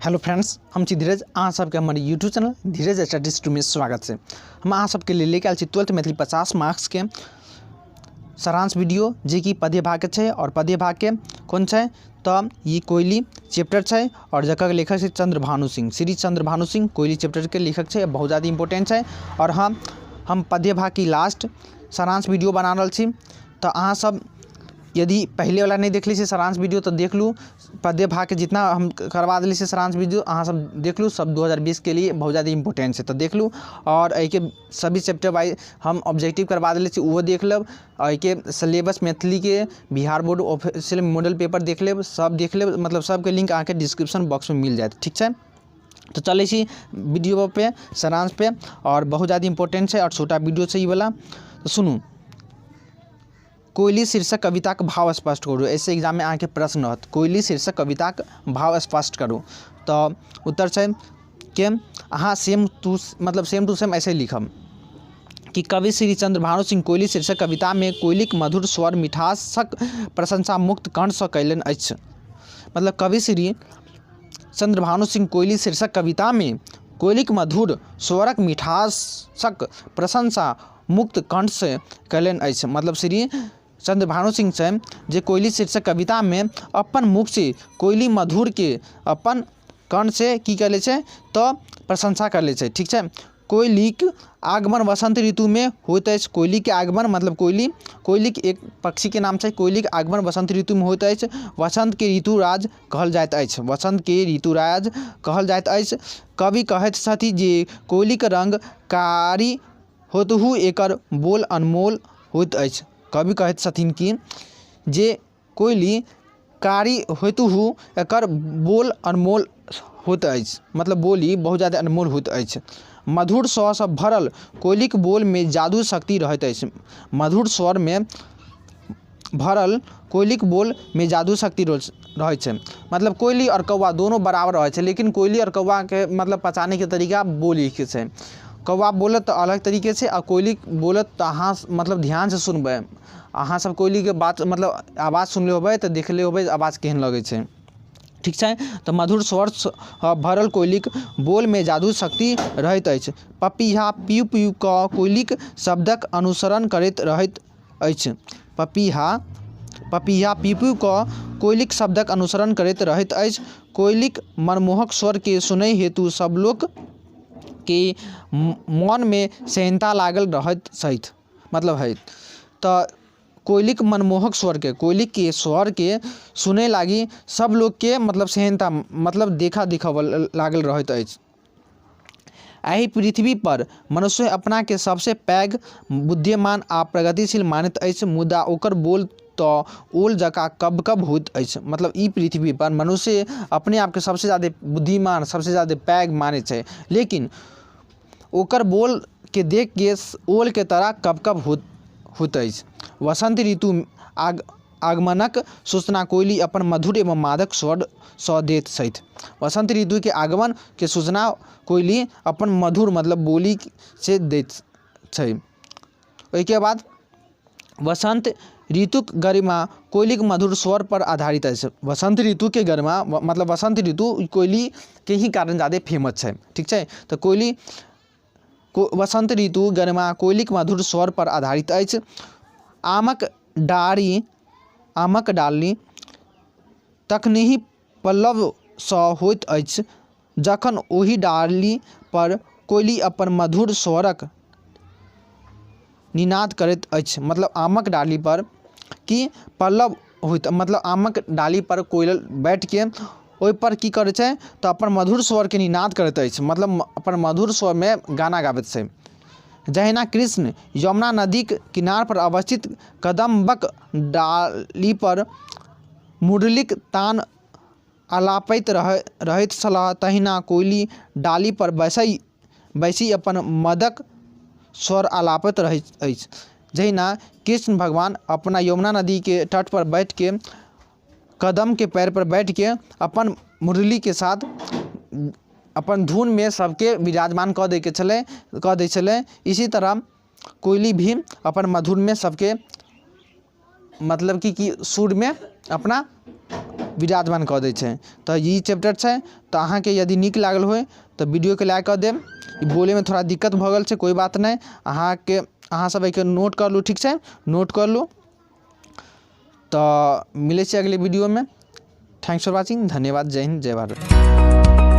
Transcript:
Hello friends, हम छी धीरज। अहाँ सबके हमर YouTube channel Dheeraj studies two में स्वागत छै। हम अहाँ सबके लिए लेके आयल छी 12th Maithili 50 marks के सारांश वीडियो, जे कि पद्य भाग के छै। और पद्य भाग के कोन छै तऽ ई कोयली चैप्टर छै और जकर लेखक छै चंद्रभानु सिंह, श्री चंद्रभानु सिंह कोयली चैप्टर के लेखक छै। बहुत ज़्यादा इम्पोर्टेंट छै। और हम पद्य भाग की लास्ट सारांश वीडियो बना रहल छी, तऽ अहाँ सब यदि पहले वाला नहीं देखले छी सारांश वीडियो तो देख लू। पद्य भाग के जितना हम करवा दिले छी सारांश वीडियो अहाँ सब देख लू, सब 2020 के लिए बहुत ज़्यादा इम्पोर्टेंट है, तो देख लू। और एहिके सभी चैप्टर वाइज हम ऑब्जेक्टिव करवा दिले छी, ओहो देख लेब। और एहिके सिलेबस मैथिली के Bihar board official model paper देख लेब, सब देख लेब, मतलब सबके लिंक अहाँके डिस्क्रिप्शन बॉक्स में मिल जायत, ठीक छै। तो चलै छी वीडियो पे, सारांश पे, और बहुत ज़्यादा इम्पोर्टेंट है और छोटा वीडियो छै ई वाला, तो सुनू। कोयली शीर्षक कविताक भाव स्पष्ट करू, ऐसे एग्जाम में अहाँके प्रश्न रहत। कोयली शीर्षक कविताक भाव स्पष्ट करू, तो उत्तर छै के अहाँ सेम टू मतलब सेम टू सेम ऐसे लिखब कि कवि श्री चंद्रभानु सिंह कोयली शीर्षक कविता में कोयलीक मधुर स्वर मिठासक प्रशंसा मुक्त कंठसँ कयलनि अछि। मतलब कवि श्री चंद्रभानु सिंह कोयली शीर्षक कविता में कोयलीक मधुर स्वरक मिठासक प्रशंसा मुक्त कंठसँ कयलनि अछि। मतलब श्री चंद्रभानु सिंह छै जे कोयली शीर्षक कविता में अपन मुख से कोयली मधुर के अपन कंठ से की कयले छै तऽ प्रशंसा करले छै, ठीक छै। कोयलीक आगमन वसंत ऋतु में होइत अछि। कोयली के आगमन मतलब कोयली, कोयलीक एक पक्षी के नाम छै। कोयलीक आगमन वसंत ऋतु में होइत अछि। वसंत के ऋतुराज कहल जाइत अछि। वसंत के ऋतुराज कहल जाइत अछि। कवि कहैत छथि जे कोयलीक रंग कारी होतहु एकर बोल अनमोल होइत अछि। कवि कहैत छथिन कि जे कोयली कारी होतहु एकर बोल अनमोल होइत अछि, मतलब बोली बहुत ज़्यादा अनमोल होइत अछि। मधुर स्वरसँ भरल कोयलीक बोलमे जादू शक्ति रहैत अछि। मधुर स्वरमे भरल कोयलीक बोलमे जादू शक्ति रहै छै। मतलब कोयली और कौआ दोनों बराबर रहै छै, लेकिन कोयली और कौआके मतलब पहचानैके तरीका बोलीके छै। कौआ बोलत तऽ अलग तरीके से आ कोयली बोलत तऽ अहाँ मतलब ध्यानसँ सुनबै। अहाँ सब कोयलीके बात मतलब आवाज सुनले होबै तऽ देखले होबै आवाज केहन लगै छै, ठीक छै। तऽ मधुर स्वर भरल कोयलीक बोलमे जादू शक्ति रहैत अछि। पपीहा पीऊ पीऊ कऽ कोयलीक शब्दक अनुसरण करैत रहैत अछि। पपीहा पपीहा पीऊ पीऊ कऽ कोयलीक शब्दक अनुसरण करैत रहैत अछि। कोयलीक मनमोहक स्वरके सुनै हेतु सब लोकके मोनमे सेहन्ता लागल रहैत छथि, मतलब है। तऽ कोयलीक मनमोहक स्वरके, कोयलीके स्वरके सुनै लागी सब लोकके मतलब सेहन्ता मतलब देखा देखा लागल रहैत अछि। एहि पृथ्वी पर मनुष्य अपनाके सबसँ पैघ बुद्धिमान आ प्रगतिशील मानैत अछि, मुदा ओकर बोल तऽ ओल जकाँ कब कब होइत अछि। मतलब ई पृथ्वी पर मनुष्य अपने आपके सबसँ ज्यादे बुद्धिमान सबसँ ज्यादे पैघ मानै छै, लेकिन ओकर बोलके देखके ओलके तरह कब कब होइत अछि। वसंत ऋतु आगमनक सूचना कोयली अपन मधुर एवं मादक स्वरसँ दैत छथि। वसंत ऋतुके आगमनके सूचना कोयली अपन मधुर मतलब बोलीसँ दैत छै। ओहिके बाद वसंत ऋतुक गरिमा कोयलीक मधुर स्वर पर आधारित अछि। वसंत ऋतुके गरिमा मतलब वसंत ऋतु कोयलीके ही कारण ज्यादे फेमस छै, ठीक छै। तऽ कोयली वसंत ऋतु गरिमा कोयलीक मधुर स्वर पर आधारित अछि। आमक डारि आमक डाली तखनहि पल्लवसँ होइत अछि जखन ओहि डाली पर कोयली अपन मधुर स्वरक निनाद करैत अछि। मतलब आमक डाली पर की पल्लव होइत, मतलब आमक डाली पर कोयल बैठके ओहिपर की करै छै तऽ अपन मधुर स्वरके निनाद करैत अछि, मतलब अपन मधुर स्वरमे गाना गाबैत छै। जहिना कृष्ण यमुना नदीक किनार पर अवस्थित कदम्बक डाली पर मुरलीक तान अलापैत रहैत छलाह, तहिना कोयली डाली पर बैसि अपन मदक स्वर अलापैत रहैत अछि। जहिना कृष्ण भगवान अपना यमुना नदीके तट पर बैठके कदमके पेड़ पर बैठके अपन मुरलीके साथ अपन धुनमे सबके विराजमान कऽ दैके छलै कऽ दै छलै, इसी तरह कोयली भी अपन मधुरमे सबके मतलब कि सुरमे अपना विराजमान कऽ दै छै। तऽ ई चैप्टर छै। तऽ अहाँके यदि नीक लागल होइ तऽ वीडियोके लाइक कऽ देब। ई बोलैमे थोड़ा दिक्कत भऽ गेल छै, कोइ बात नहि, अहाँके अहाँ सब एहिके नोट कर लू, ठीक छै, नोट कर लू। तऽ मिलै छै अगले वीडियोमे। Thanks for watching, धन्यवाद, जय हिन्द, जय भारत।